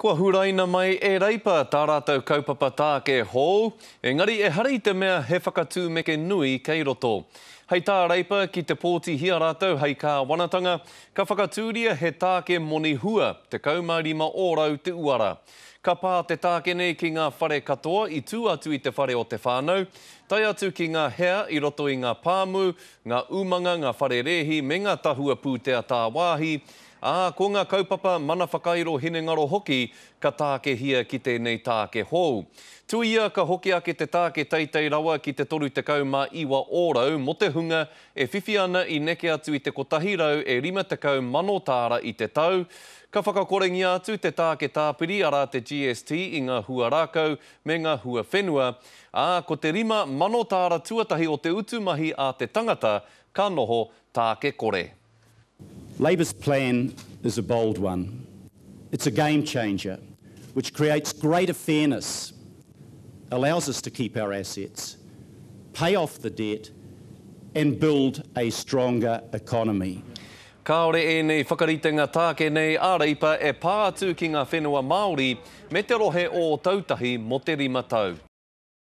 Kua huraina mai e Reipa tā rātou kaupapa tāke hou, engari ehara i te mea he whakatūmeke nui kei roto. Hei tā Reipa, ki te pōtihia rātou hei kāwanatanga, ka whakatūria he tāke moni hua, 15 ōrau te uara. Ka pā te tāke nei ki ngā whare katoa i tū atu i te whare o te whānau, tae atu ki ngā hea i roto i ngā pāmu, ngā umanga, ngā whare rēhi me ngā tahua pūtea tāwāhi, Ā, ko ngā kaupapa mana whakairo hinengaro hoki ka tākehia ki tēnei tāke hou. Tuia ka hoki ake te tāke teitei rawa ki te 39 ōrau mō te hunga e whiwhi ana i neke atu i te 100 e 50 mano tāra i te tau. Ka whakakorengia atu te tāke tāpiri arā te GST i ngā hua rākau me ngā hua whenua, ā, ko te 5,000 tāra tuatahi o te utu mahi a te tangata ka noho tāke kore. Labour's plan is a bold one. It's a game changer, which creates greater fairness, allows us to keep our assets, pay off the debt, and build a stronger economy. Kāore ēnei whakaritenga tāke nei a Reipa e pā atu ki ngā whenua Māori me te rohe o Ōtautahi mō te rima tau.